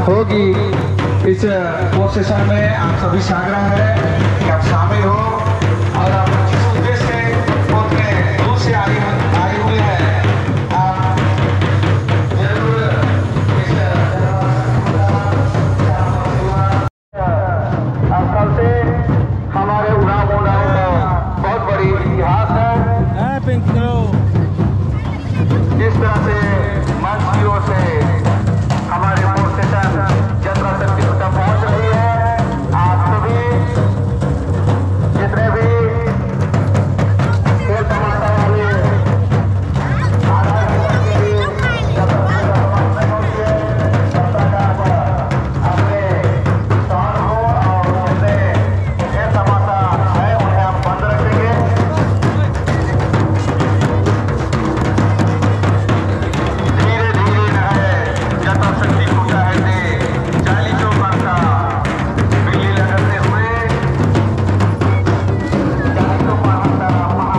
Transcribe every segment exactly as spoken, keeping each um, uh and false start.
होगी। इस procession में आप सभी से आग्रह है कि आप शामिल हो और आप जिस उद्देश्य से उतने दूर से आए, आए हुए हैं, आप जरूर इस असल से हमारे उराँव मुंडाओं का बहुत बड़ी इतिहास है। जिस तरह से मंच की ओर से हमारे procession जतरा शक्ति खुटा पहुंच रही है, आप सभी जितने भी खेल तमाशा वाले आधा घंटा के लिए जब तक समाप्त नहीं होती है, तब तक आप अपने स्थान हो और अपने खेल तमाशा है, उन्हें हम बंद रखेंगे। धीरे धीरे नहय जतरा शक्ति खुटा हेद्दे चाली चौक ता बिल्ली लगते हुए चाली चौक ता महा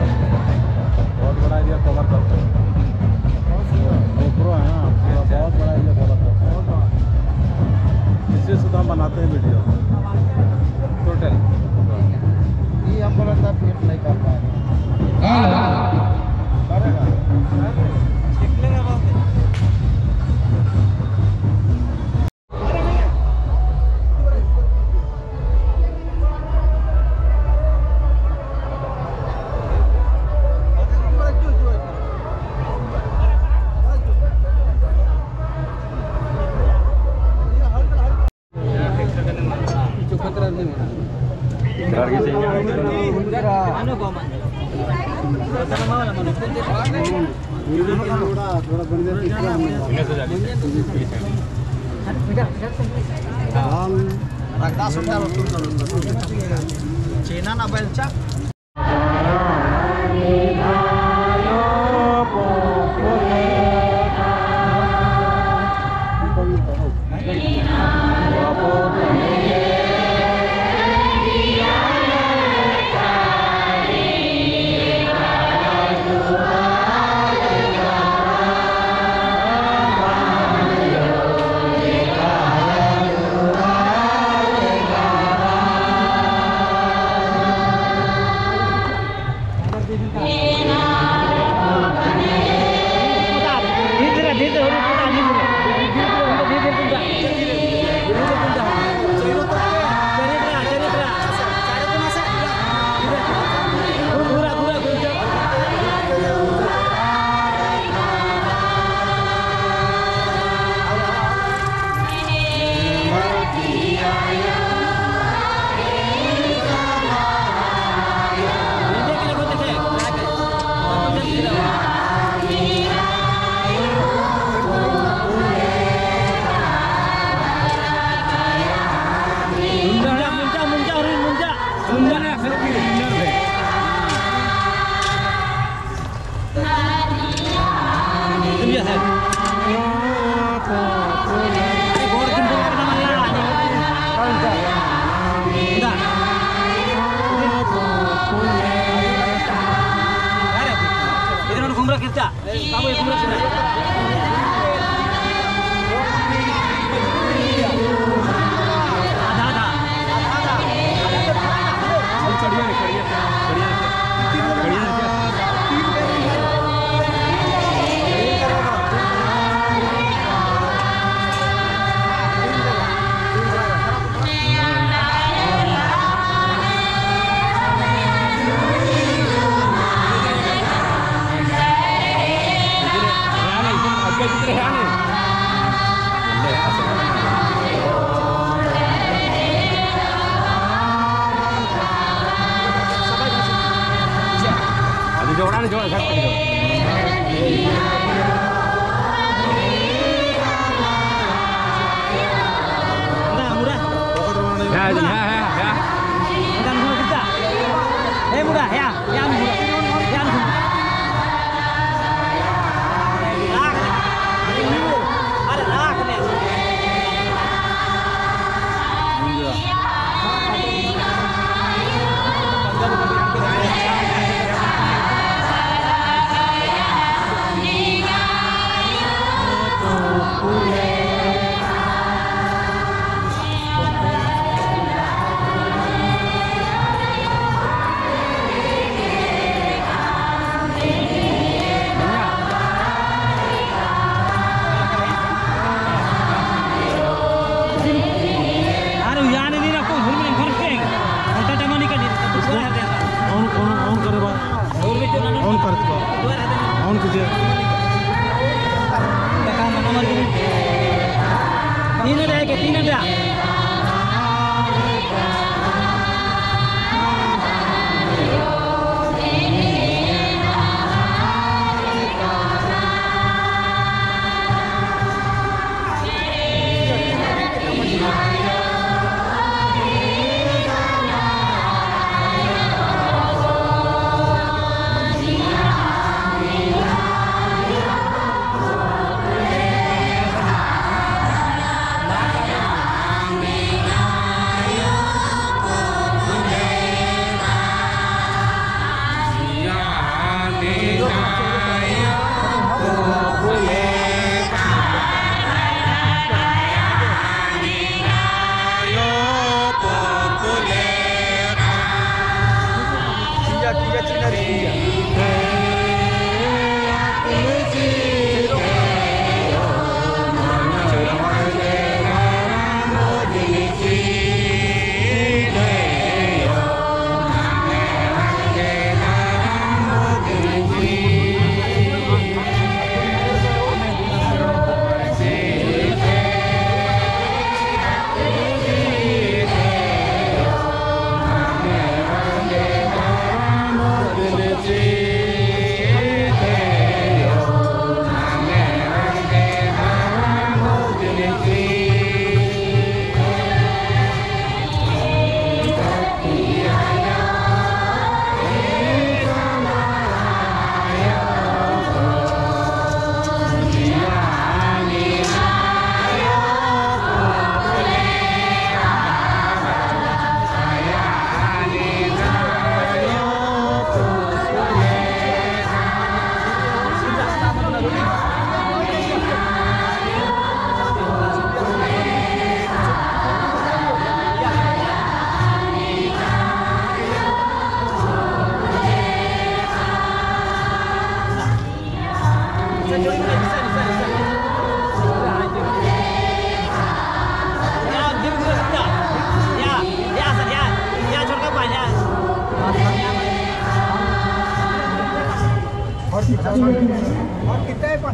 बहुत बड़ा area cover करता है। GoPro है ना, पूरा बहुत बड़ा area cover करता है। इससे सुधा हम बनाते हैं video। Total। ये हमको लगता है fit नहीं कर पाएगा। हाँ। करेगा। सीख लेगा बात। चेना ना बलचा। जोड़ा ने जोड़ा, सब जोड़ा। ना, मुड़ा। या, या, या, या। मुड़ा, मुड़ा, कितना? ए, मुड़ा, या। अरे यानी नहीं ना, कोई हुरमिन घर पे। उल्टा टमानी का नहीं, तो कुछ और है। On, on, on करे बा। On करत बा। On कीजिए। तीन अड्डा है के, तीन अड्डा।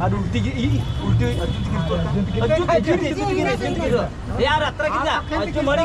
अरे उल्टी गिरी, उल्टी, अज्जु गिरी, अज्जु गिरी, अज्जु गिरी, अज्जु गिरी। यार, अत्रा कितना? अज्जु मरी